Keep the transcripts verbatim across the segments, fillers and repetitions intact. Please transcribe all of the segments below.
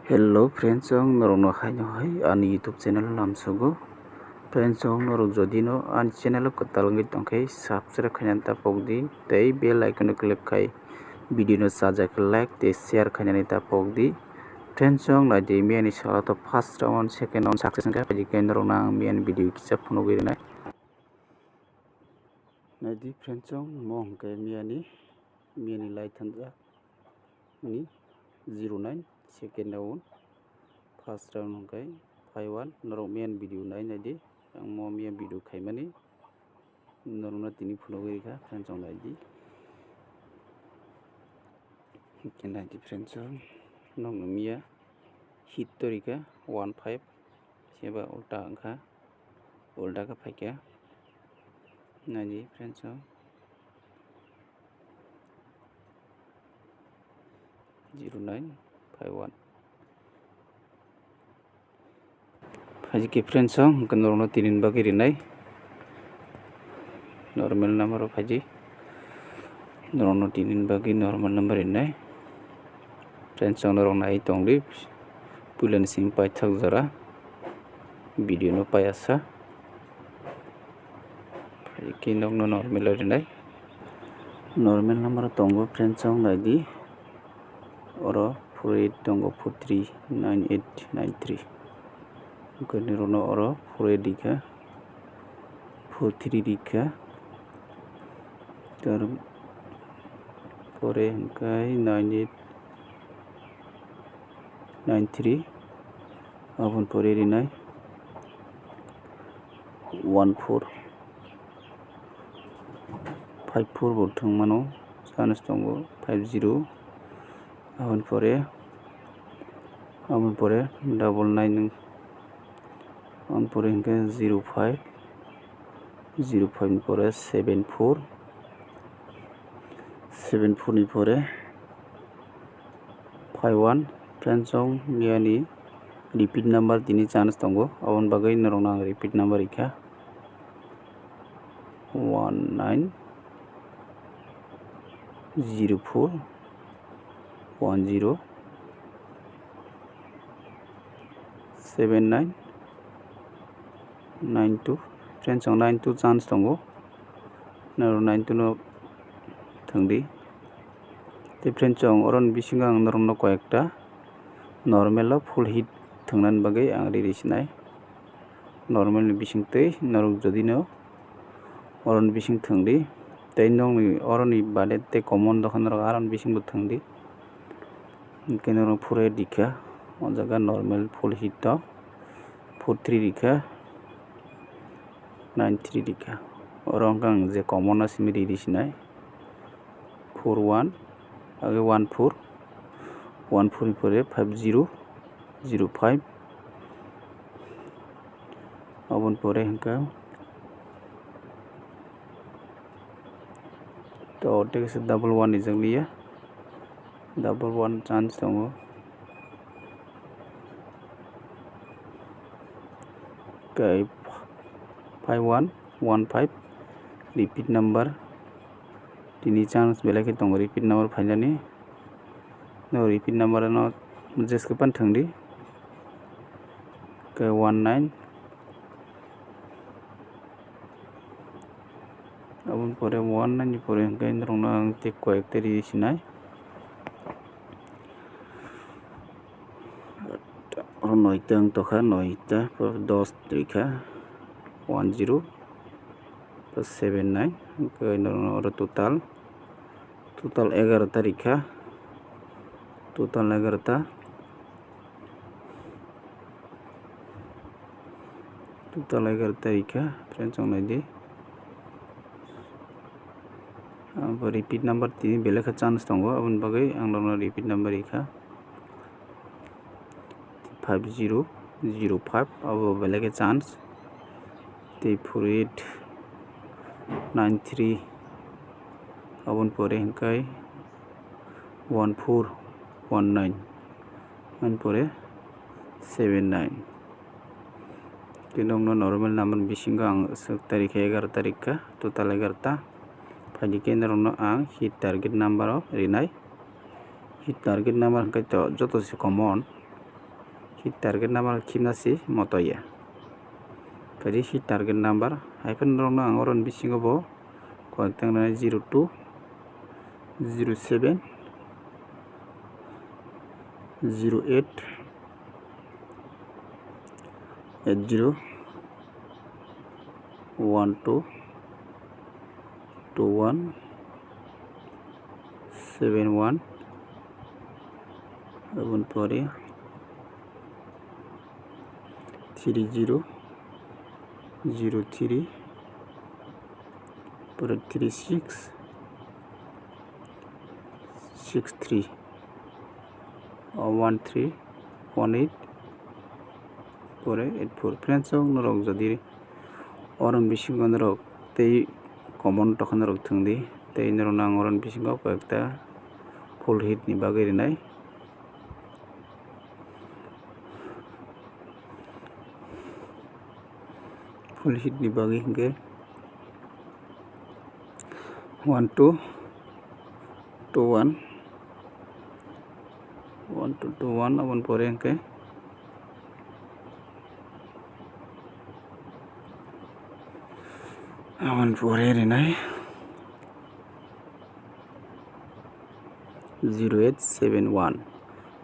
Hello friends, chwng norokno haino hai ani YouTube channel o lamsogo. Friends, chwng norok jodi no ani channel o kwtal wngwi tongkhe subscribe khainani ta pokdi tei bell icon o click khai video no chajak like tei share khainani ta pokdi. Friends, chwng naidi miyani salo to first round, second round success wngkha, phaidi khe norokno ang miyani video kisa phunugwi rwnai. Naidi friends, chwng mo hwnkhe miyani, miyani lai thanjak ni zero nine second round, first round hwnkhe five one. Norok miyani video nai naidi, ang mo miya video khaimani norokno tini phunugwi rikha, friends, chwng naidi. Hwnkhe naidi friends, chwng nokno miya hit to rikha one five, seba ulta wngkha, ulta khe phaikha. Naidi friends, chwng zero nine five one. Phaji khe friends, chwng hwnkhe norokno tini ni bagwi rinai normal number o phaji, norokno tini ni bagwi normal number rinai. Friends, chwng norok nai tongdi, puila ni simi paithak jora video no paiya sa. Phaikhe nokno normal o rinai. Normal number o tongo friends, chwng naidi. Oro four eight tongo, four three nine eight nine three. Hwnkhe norokno oro four eight rikha, four three rikha. Tar pore hwnkhe nine eight nine three, aboni pore rinai one four, five four bo thwng mano, chance tongo five zero, aboni pore, aboni pore double nine, aboni pore hwnkhe zero five, zero five ni pore seven four, seven four ni pore five one. Friends, chwng miyani repeat number tini chance tongo, aboni bagwi norokno ang repeat number rikha, one nine zero four one zero seven nine nine two. Friends, chwng nine two chance tongo, norok nine two no thwngdi. Tei friends, chwng oroni bisingo ang norokno koyekta normal o full hit thwngnani bagwi ang riri sinai. Normal ni bisingtwi norok jodi no oroni bising thwngdi, tei nokni oroni bade tei common dokha norok aroni bisingbo thwngdi. Hwnkhe norok four eight rikha, o jaga normal full hit o four three rikha, nine three rikha. Oro hwnkhe ang je common o simi riri sinai, four one, age one four, one four ni pore five zero, zero five, aboni pore hwnkhe to tei kaisa double one rijak liya, double one chance tongo. Tei five one one five repeat number, tini chance belai khe tongo repeat number phainani. No repeat number no jeske pan thwngdi. Khe one nine, aboni pore one nine ni pore hwnkhe norokno ang tei koyek tei ri sinai. Oro noita wng tongkha, noita, dos rikha, one zero, seven nine, hwnkhe norokno oro total, total egarota rikha, total egarota, total egarota rikha, friends, chwng naidi. Abo repeat number tini belai khe chance tongo, aboni bagwi ang norokno repeat number rikha. Five zero zero five, abo belai khe chance. Tei four eight nine three, aboni pore hwnkhe one four one nine, aboni pore seven nine. Tei nokno normal number bisingo ang swk tarikh khe egarota rikha, total egarota. Phaidi khe norokno ang hit target number o rinai. Hit target number hwnkhe to joto se common. Hit target number khibna si moto ya. Kari hit target number. Hai phano norokno ang oroni bisingo bo koyek tang nai zero two, zero seven, zero eight, eight zero, one two, two one, seven one, aboni pore three zero, zero three, pore three six, six three, o one three, one eight, pore eight four. Friends, o norok jodi oroni bisingo norok tei common tokha norok thwng di, tei norokno ang oroni bisingo koyekta full hit ni bagwi rinai. Full hit ni bagwi hinkhe one two, two one, one two two one, aboni pore hinkhe aboni pore rinai zero eight seven one,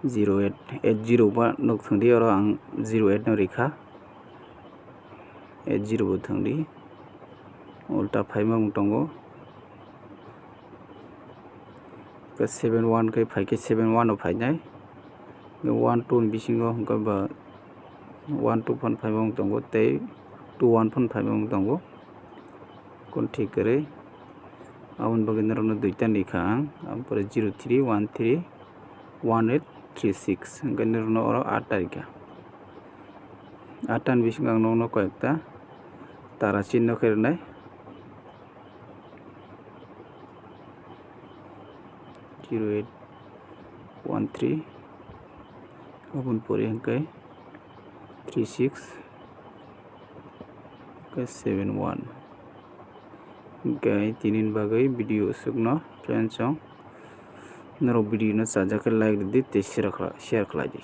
zero eight eight zero ba nuk thwng di, oro ang zero eight no rikha. Eight zero bo thwng di, ulta phaima wng tongo. Seven one khe phaikhe seven one o phainai, one two ni bisingo hwnkhe ba one two phano phaima wng tongo tei two one phano phaima wng tongo. Kon thik kwrwi aboni bagwi norokno duita ni kha ang, aboni pore zero three one three one eight three six, hwnkhe norokno oro atta rikha. Atta ni bisingo ang nokno koyekta tara chinno khe rwnai. Zero eight one three, aboni pore hwnkhe three six, hwnkhe seven one. Hwnkhe tini ni bagwi video aswkno, friends, chwng norok video no chajak khe like rwdi tei share khlai, share khlai di.